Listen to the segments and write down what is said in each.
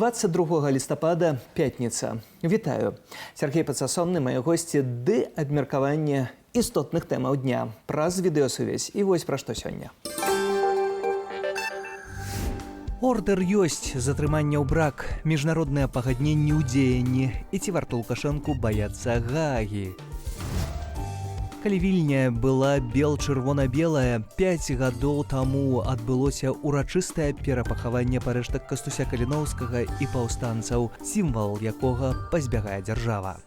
22 лістапада, пятніца. Вітаю. Сяргей Пацасонны, мае госці ды абмеркаванне істотных тэмаў дня праз відэасувязь. І вось пра што сёння. Ордэр ёсць, затрыманняў брак, міжнародныя пагадненні ў дзеянні і ці варта Лукашэнку баяцца Гаагі. Калі Вільня была бел-чырвона-белая, 5 гадоў таму адбылося ўрачыстае перапахаванне парэштак Кастуся Каліноўскага і паўстанцаў, сімвал якога пазбягае дзяржава.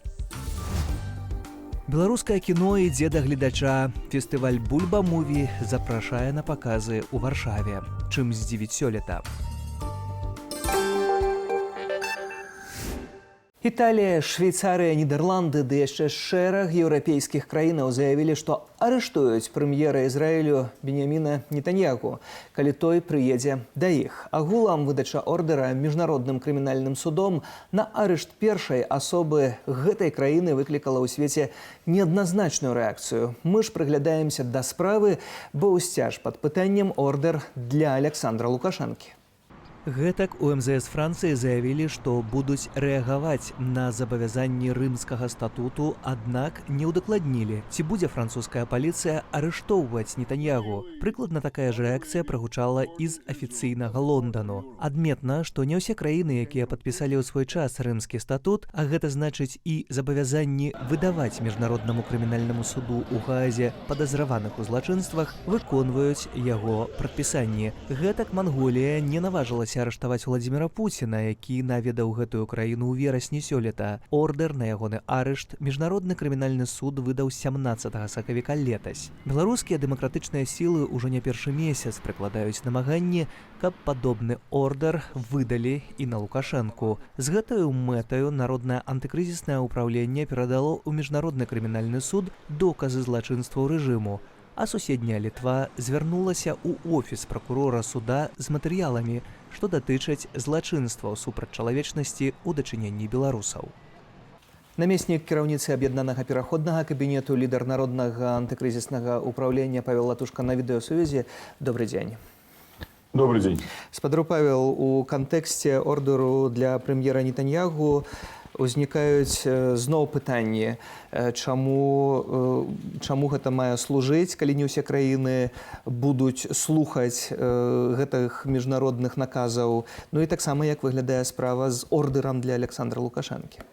Беларускае кіно ідзе да гледача. Фестываль Бульба-муві запрашае на паказы ў Варшаве. Чым здзівіць сёлета? Італія, Швейцарыя, Нідерланды ды яшчэ шэраг еўрапейскіх краінаў заявілі, што арыштуюць прэм'ера Ізраілю Беньяміна Нетаньягу, калі той прыедзе да іх. Агулам выдача ордэра Міжнародным крымінальным судом на арышт першай асобы гэтай краіны выклікала ў свеце неадназначную рэакцыю. Мы ж прыглядаемся да справы, бо ўсцяж пад пытаннем ордэр для Аляксандра Лукашэнкі. Гэтак у МЗС Францыі заявілі, што будуць рэагаваць на забавязанні Рымскага статуту, аднак не ўдакладнілі, ці будзе французская паліцыя арыштоўваць Нетаньягу. Прыкладна такая ж рэакцыя прагучала і з афіцыйнага Лондану. Адметна, што не ўсе краіны, якія падпісалі ў свой час Рымскі статут, а гэта значыць і забавязанні выдаваць Міжнароднаму крымінальнаму суду ў Гаазе падазраваных у злачынствах, выконваюць яго прадпісанні. Гэтак Манголія не наважылася арыштаваць Уладзіміра Пуціна, які наведаў гэтую краіну ў верасні сёлета. Ордэр на ягоны арышт Міжнародны крымінальны суд выдаў 17 сакавіка летась. Беларускія дэмакратычныя сілы ўжо не першы месяц прыкладаюць намаганні, каб падобны ордэр выдалі і на Лукашэнку. З гэтаю мэтаю Народнае антыкрызіснае ўпраўленне перадало ў Міжнародны крымінальны суд доказы злачынстваў рэжыму, а суседняя Літва звярнулася ў офіс пракурора суда з матэрыяламі, што датычаць злачынстваў супраць чалавечнасці ў дачыненні беларусаў. Намеснік кіраўніцы Аб'яднанага пераходнага кабінету, лідар Народнага антыкрызіснага ўпраўлення Павел Латушка на відэасувязі. Добрый дзень. Добрый день. Спадару Павел, у кантэксце ордэру для прэм'ера Нетаньягу узнікаюць зноў пытанні, чаму гэта мае служыць, калі не ўсе краіны будуць слухаць гэтых міжнародных наказаў. Ну і таксама, як выглядае справа з ордэрам для Аляксандра Лукашэнкі?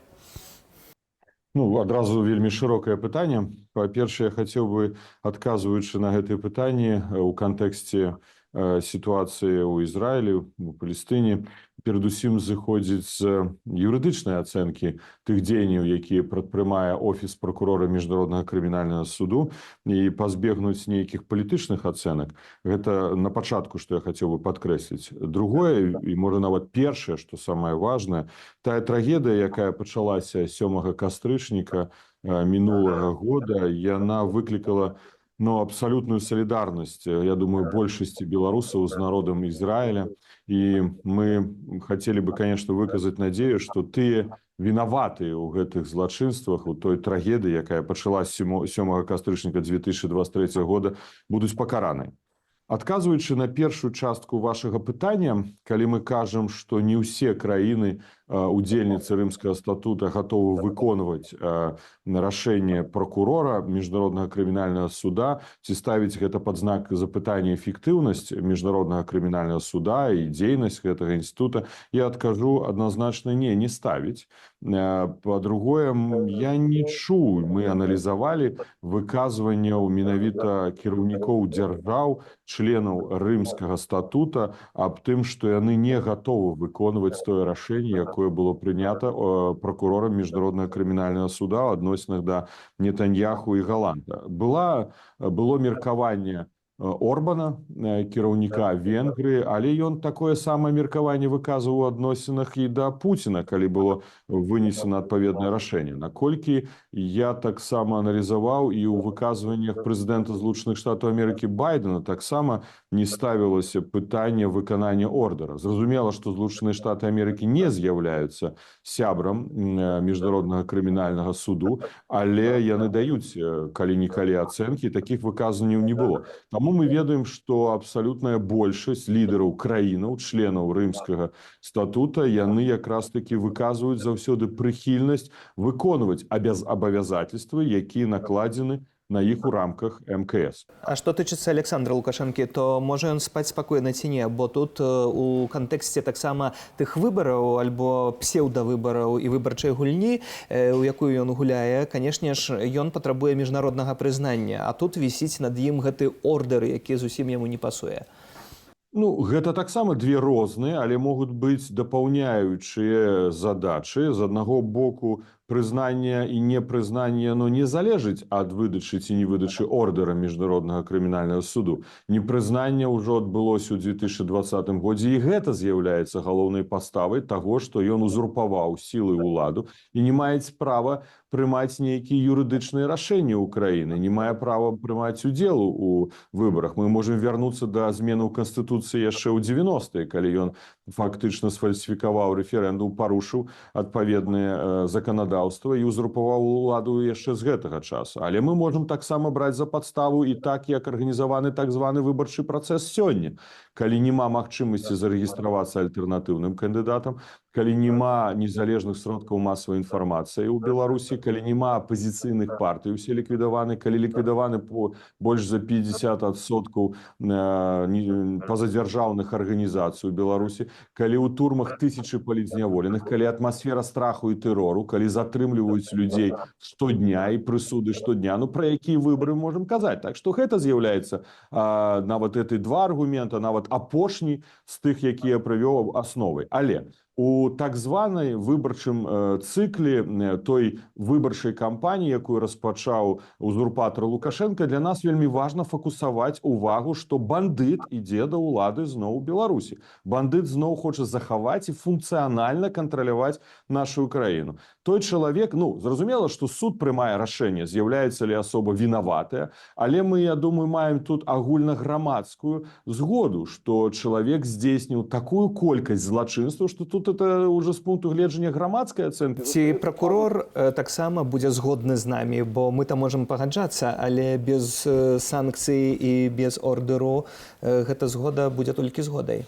Ну, адразу вельмі шырокае пытанне. Па-першае, я хацеў бы, адказваючы на гэтае пытанне у кантэксце сітуацыі ў Ізраілі, у Палестыне, перадусім зыходзіць з юрыдычнай ацэнкі тых дзеянняў, якія прадпрымае офіс пракурора Міжнароднага крымінальнага суду, і пазбегнуць нейкіх палітычных ацэнак. Гэта на пачатку, што я хацеў бы падкрэсліць. Другое, і, можа, нават першае, што самае важнае, тая трагедыя, якая пачалася 7 кастрычніка мінулага года, яна выклікала, ну, абсалютную салідарнасць, я думаю, большасці беларусаў з народам Ізраіля. І мы хацелі бы, конечно, выказаць надзею, што тыя вінаватыя ў гэтых злачынствах, у той трагедыі, якая пачалась 7 кастрычніка 2023 года, будуць пакараны. Адказваючы на першую частку вашага пытання, калі мы кажам, што не ўсе краіны удзельніцы Рымскага статута гатовы выконваць рашэнне пракурора Міжнароднага крымінальнага суда ці ставіць гэта пад знак запытання эфектыўнасць Міжнароднага крымінальнага суда і дзейнасць гэтага інстытута, я адкажу адназначна: не, не ставіць. Па-другое, я не чуў, мы аналізавалі выказванняў менавіта кіраўнікоў дзяржаў, членаў Рымскага статута, аб тым, што яны не гатовы выконваць тое рашэнне, якое было прынята пракурорам Міжнароднага крымінальнага суда ў адносінах да Нетаньяху і Галанта. Было меркаванне Орбана, кіраўніка Венгрыі, але ён такое самае меркаванне выказваў у адносінах і да Пуціна, калі было вынесена адпаведнае рашэнне. Наколькі я таксама аналізаваў, і ў выказваннях прэзідэнта Злучаных Штатаў Амерыкі Байдэна таксама не ставілася пытанне выканання ордэра. Зразумела, што Злучаныя Штаты Амерыкі не з'яўляюцца сябрам Міжнароднага крымінальнага суду, але яны даюць калі-нікалі ацэнкі, такіх выказванняў не было. Таму Таму мы ведаем, што абсалютная большасць лідараў краінаў, членаў Рымскага статута, яны якраз такі выказваюць заўсёды прыхільнасць выконваць абавязательствы, якія накладзены на іх у рамках МКС. А што тычыцца Александра Лукашэнкі, то можа ён спаць спакойна ці не? Бо тут у кантэксце таксама тых выбараў альбо псеўдавыбараў і выбарчай гульні, у якую ён гуляе, канешне ж, ён патрабуе міжнароднага прызнання, а тут вісіць над ім гэты ордэр, які зусім яму не пасуе. Ну, гэта таксама две розныя, але могуць быць дапаўняючыя задачы. З аднаго боку, прызнанне і непрызнанне, оно не залежыць ад выдачы ці не выдачы ордэра Міжнароднага крымінальнага суду. Непрызнанне ўжо адбылося ў 2020 годзе, і гэта з'яўляецца галоўнай паставай таго, што ён узурпаваў сілы ўладу і не мае права прымаць нейкія юрыдычныя рашэнні ўкраіны, не мае права прымаць удзелу у выбарах. Мы можем вярнуцца да зменаў канстытуцыі яшчэ ў 90-е, калі ён фактычна сфальсіфікаваў рэферэндум, парушыў адпаведнае заканадаўства і узурпаваў уладу яшчэ з гэтага часу. Але мы можем таксама браць за падставу і так, як арганізаваны так званы выбарчы працэс сёння, калі няма магчымасці зарэгістравацца альтэрнатыўным кандыдатам, калі няма незалежных сродкаў масавай інфармацыі ў Беларусі, калі няма апазіцыйных партый, усе ліквідаваны, калі ліквідаваны по больш за 50% пазадзяржаўных арганізацый у Беларусі, калі ў турмах тысячы палітзняволеных, калі атмасфера страху і тэрору, калі затрымліваюць людзей штодня і прысуды штодня, ну пра якія выбары можам казаць? Так што гэта з'яўляецца нават гэты два аргумента, нават апошні з тых, якія прывёў, асновай. Але у так званай выбарчым цыкле той выбарчай кампаніі, якую распачаў узурпатор Лукашенко, для нас вельмі важна факусаваць увагу, што бандыт ідзе да ўлады зноў у Беларусі. Бандыт зноў хоча захаваць і функцыянальна кантраляваць нашу краіну. Той чалавек, ну, зразумела, што суд прымае рашэнне, з'яўляецца ли асоба вінаватая, але мы, я думаю, маем тут агульнаграмадскую згоду, што чалавек здзейсніў такую колькасць злачынстваў, што тут это уже з пункту гледжання грамадскай ацэнкі. Ці пракурор таксама будзе згодны з намі? Бо мы там можам пагаджацца, але без санкцый і без ордэру гэта згода будзе толькі згодай.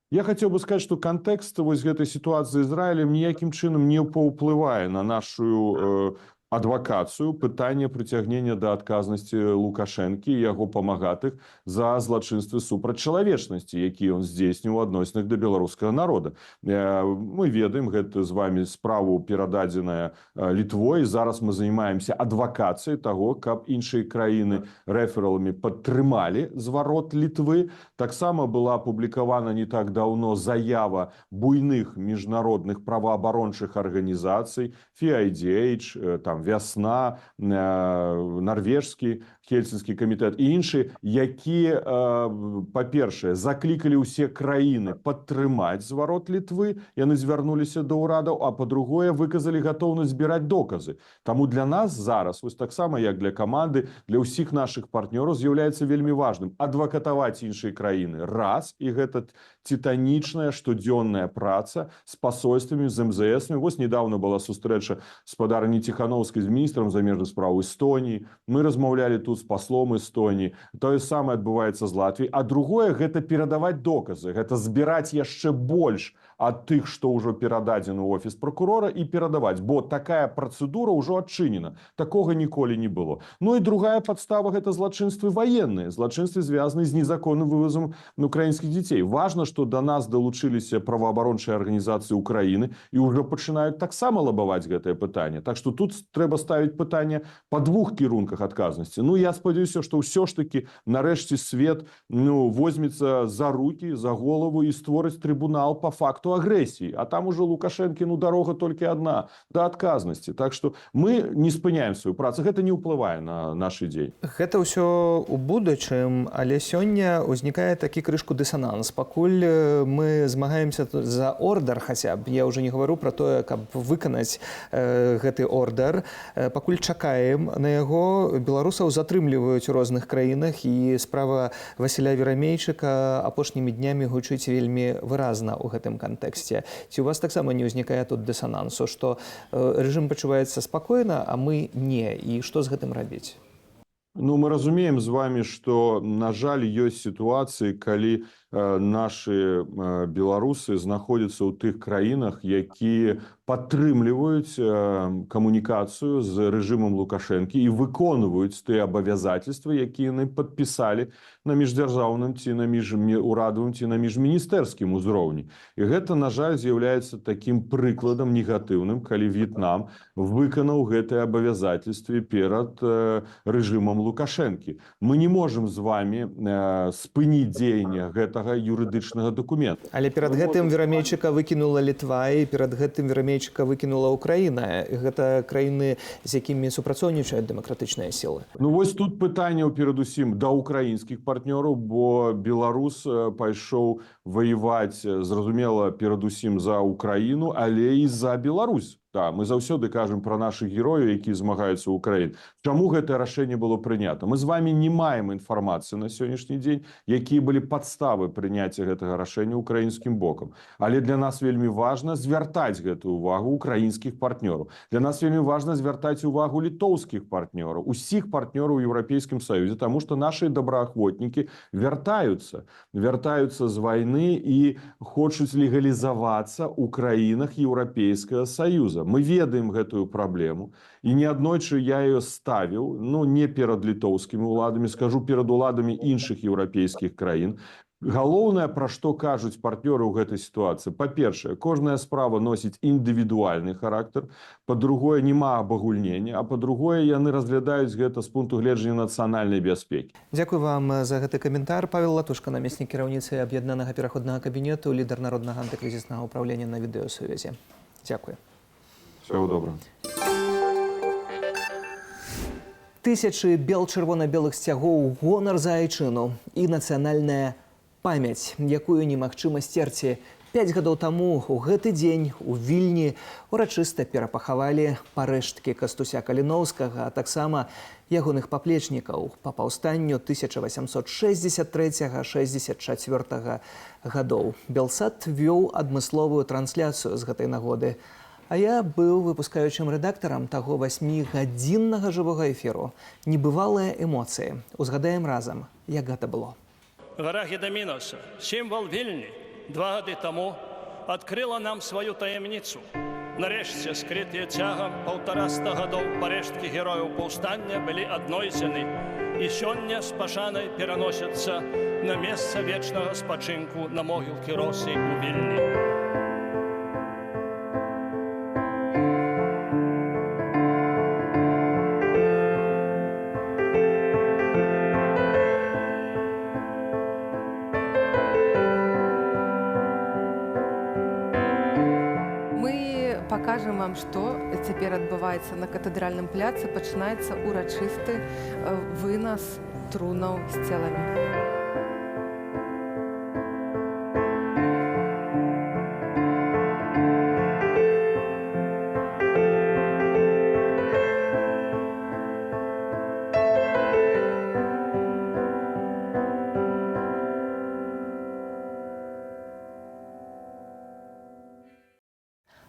Я хацеў бы сказать, што кантэкст вось гэтай сітуацыі з Ізраілем ніякім чынам не паўплывае на нашу адвакацыю пытання прыцягнення да адказнасці Лукашэнкі і яго памагатых за злачынствы супраць чалавечнасці, якія ён здзейсніў у адносінах да беларускага народа. Мы ведаем гэта з вами справу, перададзеная Літвой. Зараз мы займаемся адвакацыяй таго, каб іншыя краіны рэфераламі падтрымалі зварот Літвы. Таксама была апублікавана не так даўно заява буйных міжнародных праваабарончых арганізацый FIDH, там «Вясна», нарвежскі Хельсінскі камітэт і іншыя, якія, па-першае, заклікалі ўсе краіны падтрымаць зварот Літвы, яны звярнуліся да ўрадаў, а па-другое, выказалі гатоўнасць збіраць доказы. Таму для нас зараз, вось таксама як для каманды, для ўсіх нашых партнёраў з'яўляецца вельмі важным адвакатаваць іншыя краіны раз, і гэта тытанічная штодзённая праца з пасольствамі, з МЗСамі. Вось недавно была сустрэча спадарыні Ціхановскай з міністрам замежных спраў Эстоніі. Мы размаўлялі тут з паслом Эстоніі. Тое самае адбываецца з Латвіяй. А другое — гэта перадаваць доказы, гэта збіраць яшчэ больш ад тых, што ўжо перададзены ў офіс пракурора, і перадаваць, бо такая працэдура ўжо адчынена, такога ніколі не было. Ну і другая падстава — гэта злачынствы ваенныя, злачынствы, звязаныя з незаконным вывозам украінскіх дзяцей. Важна, што да нас далучыліся праваабарончыя арганізацыі Украіны і ўжо пачынаюць таксама лабаваць гэтае пытанне. Так што тут трэба ставіць пытанне па двух кірунках адказнасці. Ну, я спадзяюся, што ўсё ж таки нарэшце свет, ну, возьмецца за руки, за голову і створыць трыбунал по факту агрэсіі, а там уже Лукашэнкі, ну, дарога толькі одна — да адказнасці. Так что мы не спыняем сваю працу, гэта не ўплывае на нашы дзень. Гэта ўсё у будучым, але сёння ўзнікае такі крышку дысананс. Пакуль мы змагаемся тут за ордар хаця б, я ўжо не гавару пра тое, каб выканаць гэты ордар, пакуль чакаем на яго, беларусаў затрымліваюць у розных краінах, і справа Васіля Верамейчыка апошнімі днямі гучыць вельмі выразна ў гэтым кантэксце. Ці у вас таксама не ўзнікае тут дысанансу, што рэжым пачуваецца спакойна, а мы не, і што з гэтым рабіць? Ну, мы разумеем з вами, што, на жаль, ёсць сітуацыі, калі нашы беларусы знаходзяцца ў тых краінах, якія падтрымліваюць камунікацыю з рэжымам Лукашэнкі і выконваюць тыя абавязательствы, якія яны падпісалі на міждзяржаўным ці на міжурадавым ці на міжміністэрскім узроўні. І гэта, на жаль, з'яўляецца такім прыкладам негатыўным, калі В'етнам выканаў гэтыя абавязательствы перад рэжымам Лукашэнкі. Мы не можам з вами спыніць дзеянне гэтага юрыдычнага дакумента. Але перад гэтым Верамейчыка выкінула Літва, і перад гэтым Верамейчыка выкінула Украіна. Гэта краіны, з якімі супрацоўнічаюць дэмакратычныя сілы. Ну вось тут пытанняў перадусім да украінскіх партнёраў, бо беларус пайшоў ваяваць, зразумела, перадусім за Украіну, але і за Беларусь. Да, мы заўсёды кажам пра нашых герояў, якія змагаюцца ў Украіне. Чаму гэтае рашэнне было прынята? Мы з вами не маем інфармацыі на сённяшні дзень, якія былі падставы прыняцця гэтага рашэння украінскім бокам. Але для нас вельмі важна звяртаць гэтую увагу украінскіх партнёраў. Для нас вельмі важна звяртаць увагу літоўскіх партнёраў, усіх партнёраў у Еўрапейскім Саюзе, таму што нашы добраахвотнікі вяртаюцца з вайны і хочуць легалізавацца ў краінах Еўрапейскага Саюза. Мы ведаем гэтую праблему, і неаднойчы я ее ставіў, ну, не перад літоўскімі ўладамі, скажу, перад уладамі іншых еўрапейскіх краін. Галоўнае, пра што кажуць партнёры ў гэтай сітуацыі: па-першае, кожная справа носіць індывідуальны характар, па-другое, няма абагульнення, а па-другое, яны разглядаюць гэта з пункту гледжання нацыянальнай бяспекі. Дзякую вам за гэты каментар. Павел Латушка, намеснік кіраўніцы Аб'яднанага пераходнага кабінету, лідар Народнага антыкрызіснага ўпраўлення, на відэасувязі. Дзякую. Всего доброго. Тысячы бел-чырвона-белых сцягоў, гонар за айчыну і нацыянальная памяць, якую немагчыма сцерці. 5 гадоў таму у гэты дзень у Вільні урачыста перапахавалі парэшткі Кастуся Каліноўскага, а таксама ягоных паплечнікаў па паўстанню 1863-64 гадоў. Белсат вёў адмысловую трансляцыю з гэтай нагоды. А я быў выпускаючым рэдактарам таго васьмігадзіннага жывога эфіру. Небывалыя эмоцыі. Узгадаем разам, як гэта было. Гара Гедамінаса, сімвал Вільні, 2 гады таму адкрыла нам сваю таямніцу. Нарэшце скрытыя цягам 150 гадоў парэшткі герояў паўстання былі аднойдзены і сёння з пашанай пераносяцца на месца вечнага спачынку, на могілкі Росы ў Вільні. Мы пакажам вам, што цяпер адбываецца на катэдральным пляцы. Пачынаецца урачысты вынас трунаў з целамі.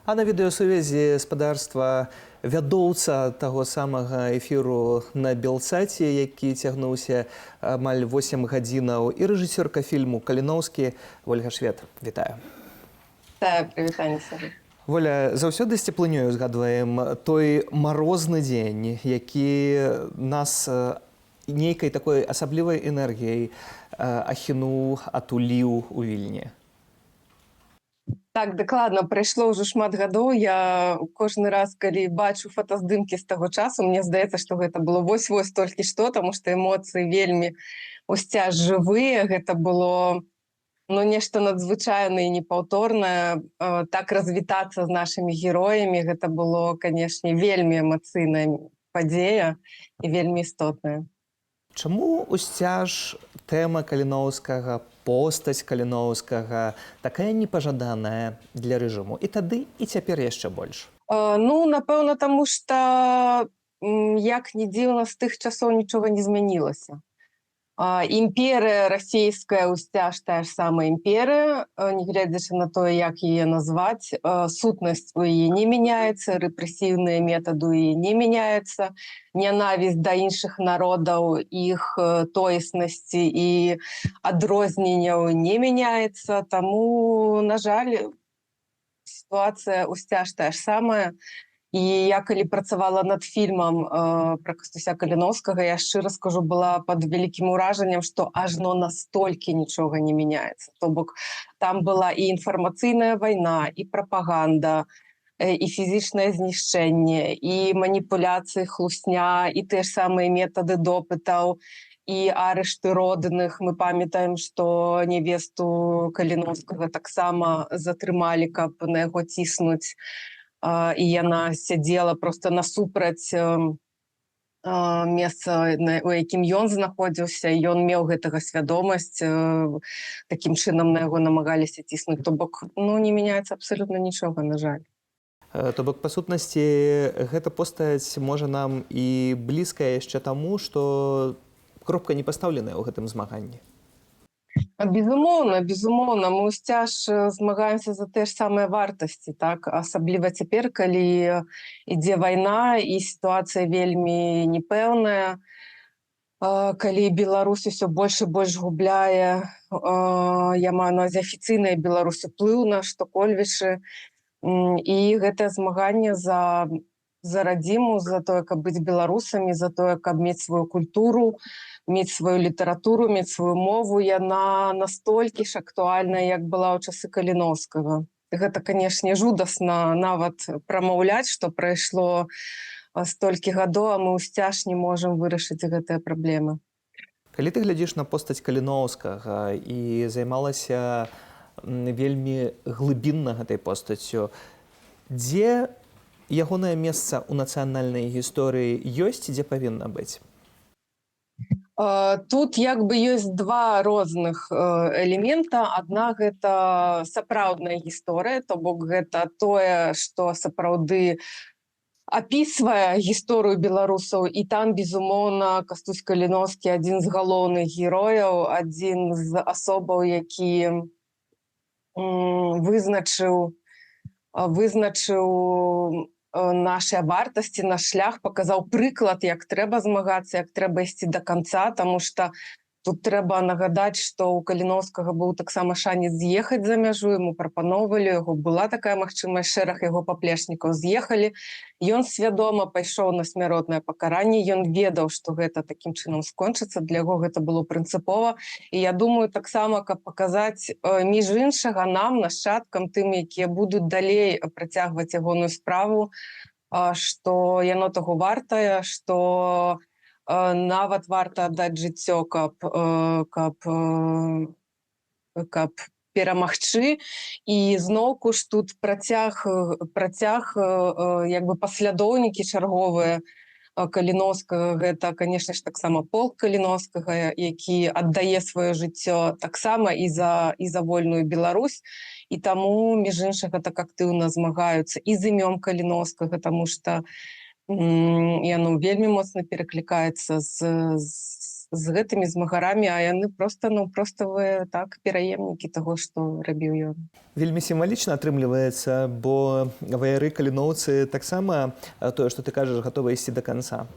А на відэасувязі спадарства вядоўца таго самага эфіру на Белсаце, які цягнуўся амаль 8 гадзінаў, і рэжысёрка фільму «Каліноўскі» Вольга Швед. Вітаю. Так, прывітанне, Сергей. Воля, заўсёды з цеплынёю згадваем той марозны дзень, які нас нейкай такой асаблівай энергіяй ахінуў, атуліў у Вільні. Так, дакладна, прайшло ўжо шмат гадоў. Я кожны раз, калі бачу фотаздымкі з таго часу, мне здаецца, што гэта было вось-вось толькі што, таму што эмоцыі вельмі усцяж жывыя. Гэта было, ну, нешта надзвычайнае і непаўторнае. Так развітацца з нашымі героямі, гэта было, канешне, вельмі эмацыйная падзея і вельмі істотная. Чаму усцяж тэма Каліноўскага, постаць Каліноўскага такая непажаданая для рэжыму і тады, і цяпер яшчэ больш? Ну, напэўна, таму што, як не дзіўна, з тых часоў нічога не змянілася. Імперыя расійская ўсцяж тая ж самая імперыя, нягледзячы на тое, як яе назваць, сутнасць у яе не мяняецца, рэпрэсіўныя метады ў яе не мяняюцца, нянавісць да іншых народаў, іх тоеснасці і адрозненняў не мяняецца. Таму, на жаль, сітуацыя ўсцяж тая ж самая. І я, калі працавала над фільмам пра Кастуся Каліноўскага, я, шчыра скажу, была пад вялікім уражаннем, што ажно настолькі нічога не мяняецца. То бок там была і інфармацыйная вайна, і прапаганда, і фізічнае знішчэнне, і маніпуляцыі, хлусня, і тыя ж самыя метады допытаў, і арышты родных. Мы памятаем, што нявесту Каліноўскага таксама затрымалі, каб на яго ціснуць, і яна сядзела просто насупраць месца, у якім ён знаходзіўся. Ён меў гэтага свядомасць, такім чынам на яго намагаліся ціснуць. То бок, ну, не мяняецца абсалютна нічога, на жаль. То бок, па сутнасці, гэта постаць можа нам і блізкая яшчэ таму, што кропка не пастаўленая ў гэтым змаганні. Безумоўна, безумоўна, мы ўсцяж змагаемся за тыя ж самыя вартасці, так, асабліва цяпер, калі ідзе вайна і сітуацыя вельмі непэўная, калі Беларусь усё больш і больш губляе, я маю на ўвазе афіцыйная Беларусь, уплыў на што-кольвічы, і гэтае змаганне за радзіму, за тое, каб быць беларусамі, за тое, каб мець сваю культуру, мець сваю літаратуру, мець сваю мову, яна настолькі ж актуальная, як была ў часы Каліноўскага. Гэта, канешне, жудасна нават прамаўляць, што прайшло столькі гадоў, а мы ўсцяж не можам вырашыць гэтыя праблемы. Калі ты глядзіш на постаць Каліноўскага і займалася вельмі глыбінна гэтай постаццю, дзе ягонае месца ў нацыянальнай гісторыі ёсць, дзе павінна быць? Тут як бы ёсць два розных элемента. Адна — гэта сапраўдная гісторыя, то бок гэта тое, што сапраўды апісвае гісторыю беларусаў, і там, безумоўна, Кастусь Каліноўскі адзін з галоўных герояў, адзін з асобаў, які вызначыў нашыя вартасці, наш шлях, паказаў прыклад, як трэба змагацца, як трэба ісці до конца, тому что тут трэба нагадаць, што у Каліноўскага быў таксама шанец з'ехаць за мяжу, ему прапаноўвалі, яго была такая магчымасць, шэраг яго паплечнікаў з'ехалі. Ён свядома пайшоў на смяротнае пакаранне, ён ведаў, што гэта такім чынам скончыцца, для яго гэта было прынцыпова. І я думаю, таксама, каб паказаць, між іншага, нам, нашчадкам, тым, якія будуць далей працягваць ягоную справу, што яно таго вартае, што нават варта аддаць жыццё, каб перамагчы. І зноўку ж тут працяг, як бы паслядоўнікі чарговыя Каліноўскага, гэта, конечно ж, таксама полк Каліноўскага, які аддае сваё жыццё таксама і за вольную Беларусь. І таму, між іншага, так актыўна змагаюцца і з імём Каліноўскага, таму што яно вельмі моцна пераклікаецца з гэтымі змагарамі, а яны просто, ну, просто вы так, пераемнікі таго, што рабіў ён. Вельмі сімвалічна атрымліваецца, бо ваяры каліноўцы таксама, тое, што ты кажаш, гатовы ісці да канца.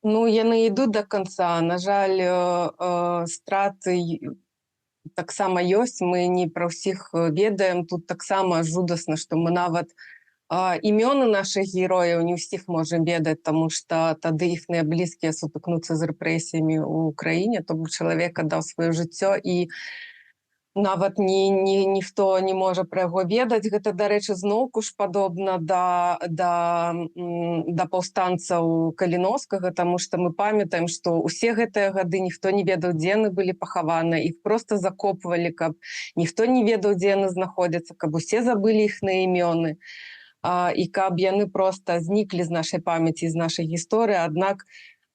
Ну, яны ідуць до конца. На жаль, страты таксама ёсць, мы не пра ўсіх ведаем. Тут таксама жудасна, што мы нават імёны нашых герояў не ўсіх можам ведаць, таму што тады іхныя блізкія сутыкнуцца з рэпрэсіямі ў краіне. То бок чалавек аддаў сваё жыццё, і нават не ніхто не можа пра яго ведаць. Гэта, дарэчы, зноўку ж падобна да паўстанцаў Каліноўскага, таму што мы памятаем, што ўсе гэтыя гады ніхто не ведаў, дзе яны былі пахаваны, іх просто закопвалі, каб ніхто не ведаў, дзе яны знаходзяцца, каб усе забылі іхныя імёны і каб яны просто зніклі з нашай памяці, з нашай гісторыі. Аднак,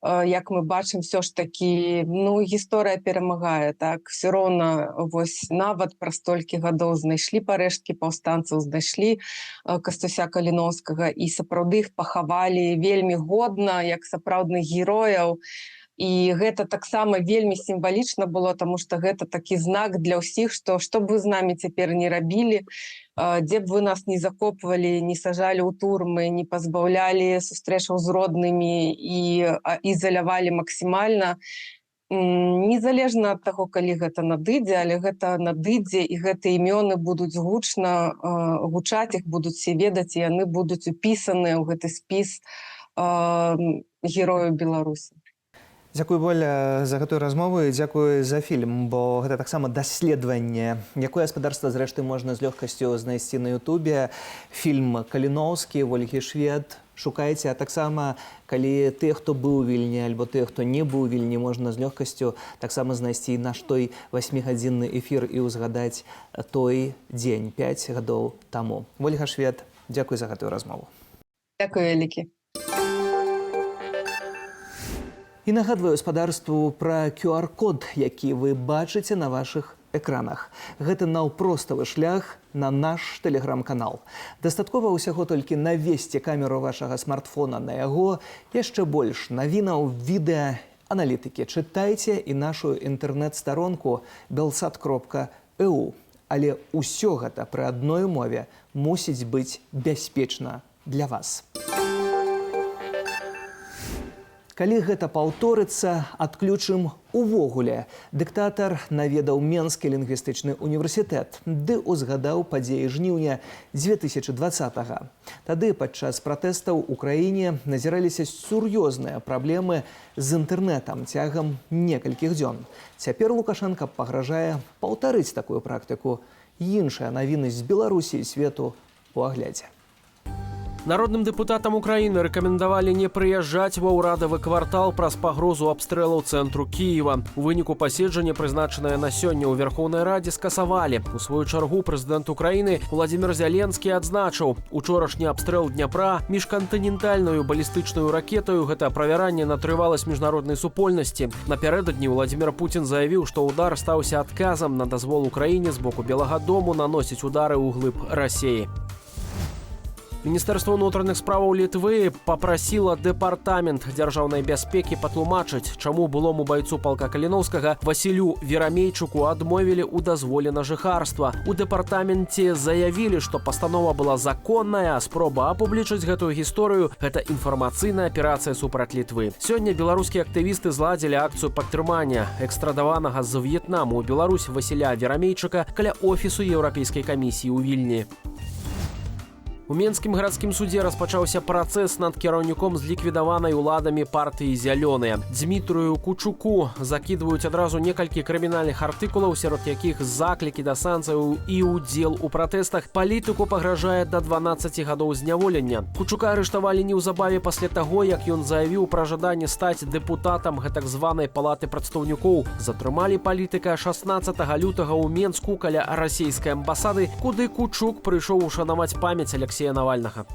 як мы бачым, все ж такі, ну, гісторыя перамагае, так, все роўна вось нават праз столькі гадоў знайшлі парэшткі паўстанцаў, знайшлі Кастуся Каліноўскага і сапраўды іх пахавалі вельмі годна, як сапраўдных герояў. І гэта таксама вельмі сімвалічна было, тому что гэта такі знак для ўсіх, што што б вы з намі цяпер не рабілі, дзе б вы нас не закопвалі, не сажалі ў турмы, не пазбаўлялі сустрэчаў з роднымі і ізалявалі максімальна, незалежна ад таго, калі гэта надыдзе, але гэта надыдзе, і гэтыя імёны будуць гучна гучаць, іх будуць все ведаць, і яны будуць упісаныя ў гэты спіс герояў Беларусі. Дзякуй, Воля, за гэтую размову і дзякую за фільм, бо гэта таксама даследаванне, якое, спадарства, зрэшты, можна з лёгкасцю знайсці на Ютубе. Фільм «Каліноўскі» Вольгі Швед шукайце, а таксама, калі тыя, хто быў у Вільні, альбо тыя, хто не быў у Вільні, можна з лёгкасцю таксама знайсці наш той васьмігадзінны эфір і ўзгадаць той дзень 5 гадоў таму. Вольга Швед, дзякуй за гэтую размову. Дзякуй вялікі. І нагадваю спадарству пра QR-код, які вы бачыце на вашых экранах. Гэта наўпроставы шлях на наш тэлеграм-канал. Дастаткова ўсяго толькі навесці камеру вашага смартфона на яго, яшчэ больш навінаў, відэа, аналітыкі. Чытайце і нашу інтэрнэт-старонку belsat.eu. Але ўсё гэта пры адной умове мусіць быць бяспечна для вас. Калі гэта паўторыцца, адключым увогуле. Дыктатар наведаў Менскі лінгвістычны універсітэт, ды узгадаў падзеі жніўня 2020-го. Тады падчас пратэстаў у краіне назіраліся сур'ёзныя праблемы з інтэрнэтам цягам некалькіх дзён. Цяпер Лукашэнка пагражае паўтарыць такую практыку. Іншыя навіны з Беларусі і свету у аглядзе. Народным дэпутатам Украіны рэкамендавалі не прыязджаць ва ўрадавы квартал праз пагрозу абстрэлаў цэнтру Кіева. У выніку паседжанне, прызначанае на сёння ў Верхоўнай Радзе, скасавалі. У сваю чаргу прэзідэнт Украіны Уладзімір Зяленскі адзначыў: учорашні абстрэл Дняпра міжкантынентальную балістычную ракетаю гэта правяранне на трываласць міжнароднай супольнасці. Напярэдадні Уладзімір Пуцін заявіў, што удар стаўся адказам на дазвол Украіне з боку Белага дому наносіць удары ўглыб Расеі. Міністэрства ўнутраных справаў Літвы папрасіла дэпартамент дзяржаўнай бяспекі патлумачыць, чаму былому байцу палка Каліноўскага Васілю Верамейчуку адмовілі ў дазволе на жыхарства. У дэпартаменце заявілі, што пастанова была законная, а спроба апублічыць гэтую гісторыю гэта інфармацыйная аперацыя супраць Літвы. Сёння беларускія актывісты зладзілі акцыю падтрымання экстрадаванага з В'етнаму ў Беларусь Васіля Верамейчыка каля офісу Еўрапейскай камісіі ў Вільні. У Менскім гарадскім судзе распачаўся працэс над кіраўніком зліквідаванай уладамі партыі «Зялёныя». Дзмітрыю Кучуку закідваюць адразу некалькі крымінальных артыкулаў, сярод якіх заклікі да санкцыяў і ўдзел у пратэстах. Палітыку пагражае да 12 гадоў зняволення. Кучука арыштавалі неўзабаве пасля таго, як ён заявіў пра жаданне стаць дэпутатам гэтак званай палаты прадстаўнікоў. Затрымалі палітыка 16 лютага ў Менску каля расійскай амбасады, куды Кучук прыйшоў ушанаваць памяць Алексея Навальнага.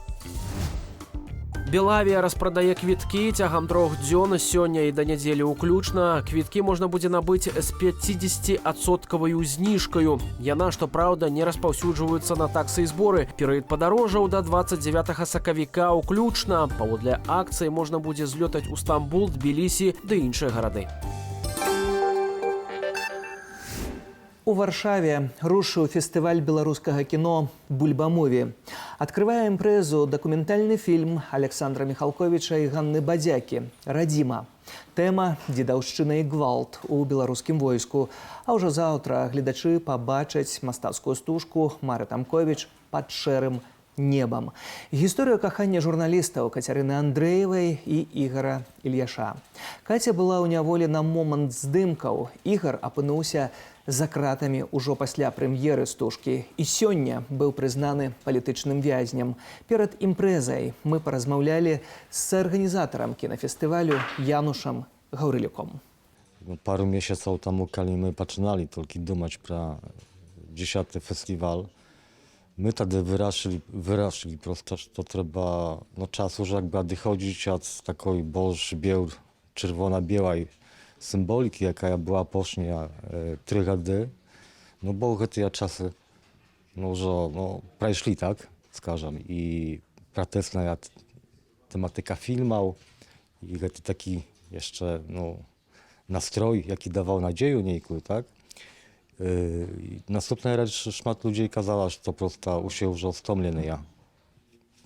Белавія распрадае квіткі цягам 3 дзён сёння і да нядзелі ўключна. Квіткі можна будзе набыць з 50-адсоткаваю зніжкаю. Яна, што праўда, не распаўсюджваюцца на таксы і зборы. Перыяд падарожжаў да 29 сакавіка ўключна. Паводле акцыі можна будзе злётаць у Стамбул, Тбілісі ды іншыя гарады. У Варшаве рушыў фестываль беларускага кіно «Бульбамуві». Адкрывае імпрэзу дакументальны фільм Александра Міхалковіча і Ганны Бадзякі «Радзіма». Тэма дзедаўшчына і гвалт у беларускім войску. А ўжо заўтра гледачы пабачаць мастацкую стужку Мары Тамковіч «Пад шэрым небам». Гісторыю кахання журналістаў Кацярыны Андрэевай і Ігара Ільяша. Каця была ў няволі на момант здымкаў. Ігар апынуўся за кратамі ўжо пасля прэм'еры стужкі і сёння быў прызнаны палітычным вязнем. Перад імпрэзай мы паразмаўлялі з арганізатарам кінафестывалю Янушам Гаўрылюком. Пару месяцаў таму, калі мы пачыналі толькі думаць пра 10 фестываль, my tады wyrашылі prosto, że trzeba czasu, że jakby odchodzić od takiej больш czerwona-białej symboliki, jaka była pośnia 3 gady, no bo гэтыя czasy że przeszli, tak, skażem, i protestna tematyka filmów i гэты taki Яшчэ, ну, настрой, які даваў надзею нейкую, так? І наступная рэч, шмат людзей казала, што проста ўсе ўжо стомленыя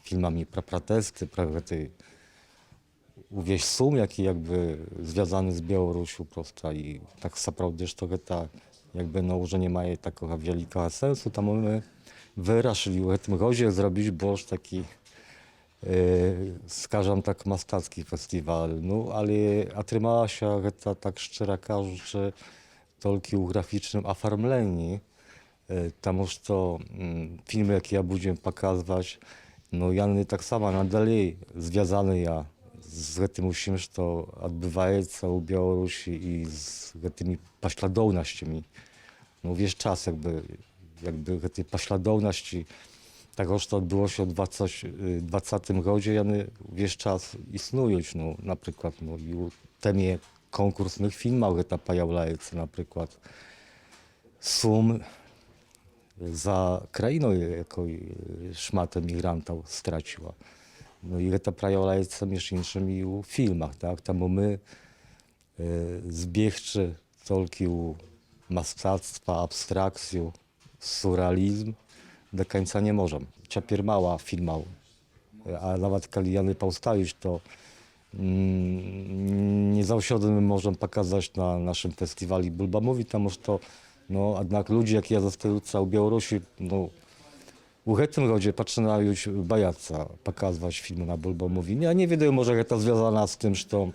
фільмамі пра пратэсты, пра гэты увесь сум, які як бы звязаны з Białorusią prosto i tak naprawdę, że to гэта jakby no уже nie ma takiego wielkiego sensu, tam my wyraszyli w tym rozie zrobić boż taki skażam tak mastacki festiwal, no ale atrymała się гэта tak szczera кажучи толькі ў графічным afarmleniu, таму што filmy, jakie ja будзем паказваць, no яны таксама надалей звязаныя з гэтым усім, што адбываецца ў Białorusi i z гэтымі паслядоўнасцямі. No wiesz czas jakby гэтай паслядоўнасці таго, што адбылося ў 20 годзе, яны увесь час існуюць, ну, напрыклад, ну, і ў тэмie konkursnych filmach гэта паяўляецца, напрыклад, сум za krainą, jakой szmat emigrantów straciła. No i гэта prajаўляецца між іншым і ў filmach, tak? Таму my zbiegczy толькі ў mastactwa, abstrakcję, surrealizm do końca nie możemy. Ciapier mała filmał, a nawet kali jany powstawić, to nie zawsze my możemy pokazać na naszym festiwali Bulba Mówi, tam to, no, jednak ludzie, jakie zostają w Białorusi, no, u гэтym rodzie пачынаюць баяцца паказваць filmy na Bulba Mówi. Ja nie wiem, może to związana z tym, że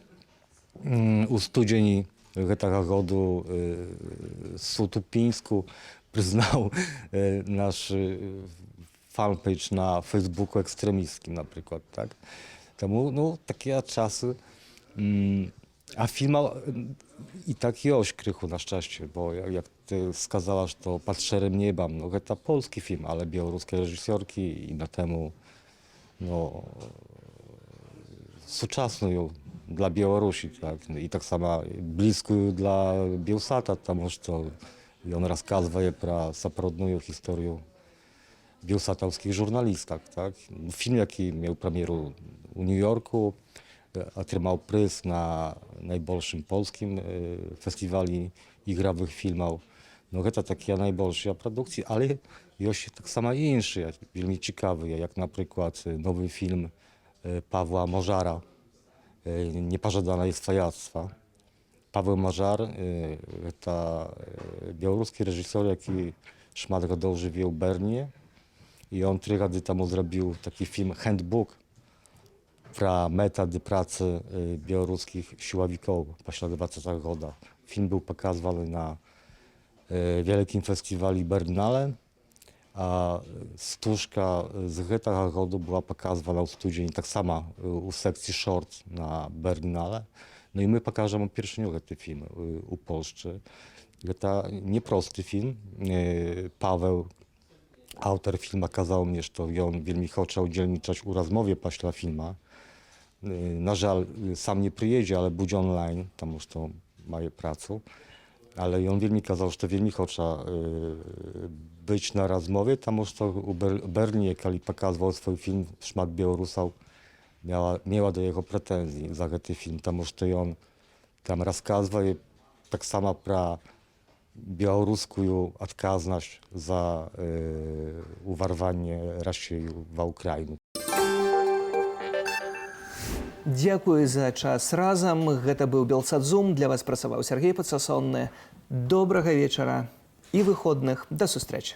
u studzieni гэтага году суд у Пінску przyznał nasz fanpage na Facebooku ekstremistkim na przykład, tak? Temu, no, takie czasy. A filma i tak joś krychu na szczęście, bo jak ty skazałaś, to Pod szerym niebem, no to polski film, ale białoruskie reżyserki i na temu, no, współczesną dla Białorusi, tak? I tak samo blisko dla Białsata, tam to i on rozkazuje pra saprodную historię białsatowskich żurnalistach, tak? Film, jaki miał premierę u New Yorku, otrzymał pryz na najbolszym polskim festiwali igrawych filmów. No to taka najbolsza produkcja, ale już tak samo inszy, wielmi ciekawy, jak na przykład nowy film Pawła Możara, Niepożądane jest swajactwa. Paweł Możar to białoruski reżyser, jaki szmat godów żyje w Bernie i on 3 lata temu zrobił taki film Handbook pra metody pracy białoruskich siłowików paśla 20 goda. Film był pokazywany na wielkim festiwali Berlinale, a stużka z tego rodu była pokazywana w studiu tak samo u sekcji short na Berlinale. No i my pokażemy pierwszy ten film u Polsce. To nieprosty film. Paweł, autor filma, kazał mnie, że on wielmi chce udzielniczać u rozmowie paśla filma. Na żal sam nie przyjedzie, ale będzie online, tam już to ma pracę. Ale on wielmi kazał, że to wielmi chce być na rozmowie, tam już to u Berlinie, kiedy pokazywał swój film, szmat Białorusał miała do jego pretensji za ten film, tam już to on tam rozkazuje tak samo pra białoruską odkazność za uwarwanie Rosji w Ukrainę. Дзякую за час разам. Гэта быў Белсат Зум. Для вас працаваў Сергей Пацасонны. Добрага вечара і выходных. Да сустрэчы.